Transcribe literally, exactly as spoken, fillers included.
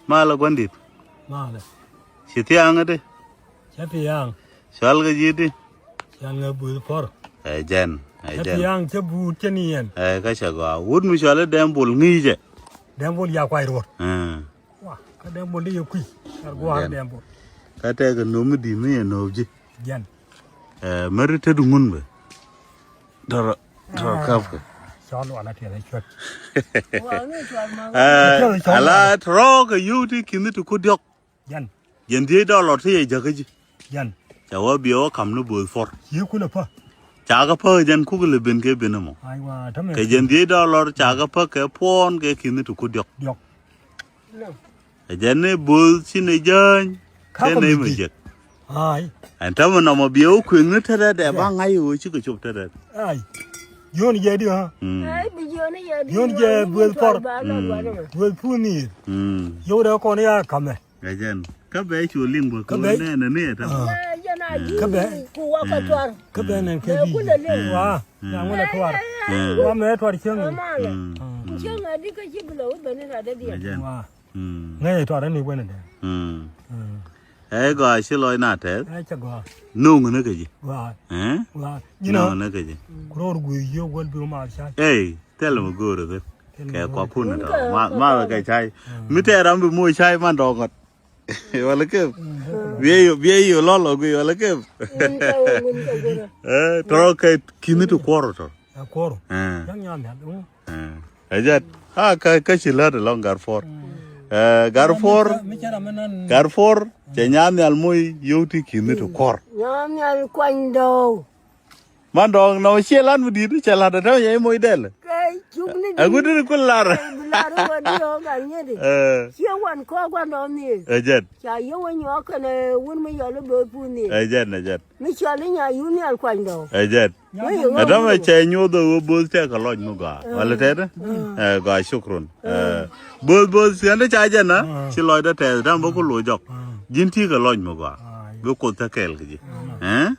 Malɛ gua̱ndit. Malɛ. Ci thiaŋ ɛ di. Cä thiaŋ. Cual kɛ ji̱ di. Cä ŋɛ buth pɔr. Ɛ jɛn, ɛ jɛn. Cä thiaŋ cä buut cä ni yɛn. Ɛ kä cɛ gɔaa. Wut mi cual i̱ Dɛm Bol ŋi̱i̱cɛ. Dɛm Bol ya kuay ruɔt. Wa kä Dɛm Bol di yɛ kui̱. Car gua̱a̱r Dɛm Bol. Kä tɛkɛ no̱o̱m mi di̱i̱t mi yɛ no̱o̱p ji̱. Jɛn. Ɛ mɛri te duŋun bɛ. Tɔrɔ tɔrɔ kap kɛ. Cɔl wala tiɛth ɛ cuɔt. Ala tɔrɔ kɛ yio̱w ti ki̱ni ti ku diɔk. Jɛn. Jɛn dhiec dɔlɔr ti yɛ jakä ji̱. Jɛn. Ca wä biɛ wä kam ni bo̱o̱th puɔr. Ci kun ɛ pä. Ca kɛ pä jɛn kuk lɛ ben kɛ ben ɛmɔ. Kɛ jɛn dhiec dɔlɔr ca kɛ pä kɛ puɔn kɛ ki̱ni ti ku diɔk. Diɔk. Ɛ jɛn ni bo̱o̱th ci ni jäny. Cɛ ni mi jek. Ai. Ɛn tämɛ nɔmɔ biɛ wä kueŋni tetdɛ dɛ ba ŋa̱c ɣöö cikɛ cop tetdɛ. Ai. Jiön jɛ di ɣä. Jiön jɛ bueth pɔr. Bueth puun ni. Yio̱w dɛ kɔn ya kamɛ. Ɛ jɛn kä bɛ cu liŋ bä kä bɛ nɛn ni ɛ tämɛ. Kä bɛ. Kä bɛ nɛn kɛ bi. Wa. Ya ŋun ɛ tuar. Wa mɛ tuar cieŋ. Cieŋ ɛ di kä ci bi lɛ wä bɛ ni ra dɛ diɛ. Ɛ jɛn. Wa. Ŋäcɛ tɔrɛ ni wänɛ dɛ. Ɛ gɔaa ci lɔc na tɛth. Ɛ cɛ gɔaa. No̱o̱ŋ ni kɛ ji̱. Gɔaa. Ɛ? Gɔaa. No̱o̱ŋ ni kɛ ji̱. Ku ro̱o̱r guiy yio̱w wäl bi ma cay. Ey, thilɛ mi go̱o̱r ɛ thil. Kɛ kɔakun ni tɔ̱. Ma, ma kɛ cay. Mi tɛɛr ram bi moc cay man dɔɔk ŋɔt. Wala kep. Biɛ yo, biɛ yo lɔl ɔ gui wala kep. Ɛ, tɔrɔ kɛ ki̱ni ti kuɔr tɔr. Ɛ kuɔr. Ɛ. Ɛ jɛt a kä kä ci lät ɛlɔ̱ŋ Garpuɔr. Ɛ Garpuɔr. Garpuɔr cɛ nyan nhial moc yio̱w ti ki̱ni ti kuɔr. Nyan nhial kuany dɔw. Man dɔ̱ŋ nɔmɔ ciɛ lat mi di̱i̱t cɛ lat ɛ tɛmɛ yɛ moc dɛl. Ɛ guti ni kul lar. Ɛ. Ciɛ wan kɔɔk wan dɔ̱ŋ nhial. Ɛ jɛt. Ca yio̱w ɛ nyuɔk kɛnɛ wun mi yɔl i̱ bo̱o̱th puun nhial. Ɛ jɛt, ɛ jɛt. Mi cɔl i̱ nya yun nhial kuany dɔ̱ŋ. Ɛ jɛt. Ɛ dämɛ cɛ nyuɔth ɛ ɣöö bo̱o̱th tɛkɛ lɔc mi gɔaa wala tɛtɛ. Ɛ gɔaa, shukran. Ɛ bo̱o̱th bo̱o̱th thia̱n ti ca jɛn na ci lɔcdä tɛth dämɛ bä ku loc jɔk. Ji̱n ti̱i̱ kɛ lɔc mi gɔaa. Bi Kuoth te kɛɛl kɛ ji̱. Ɛ.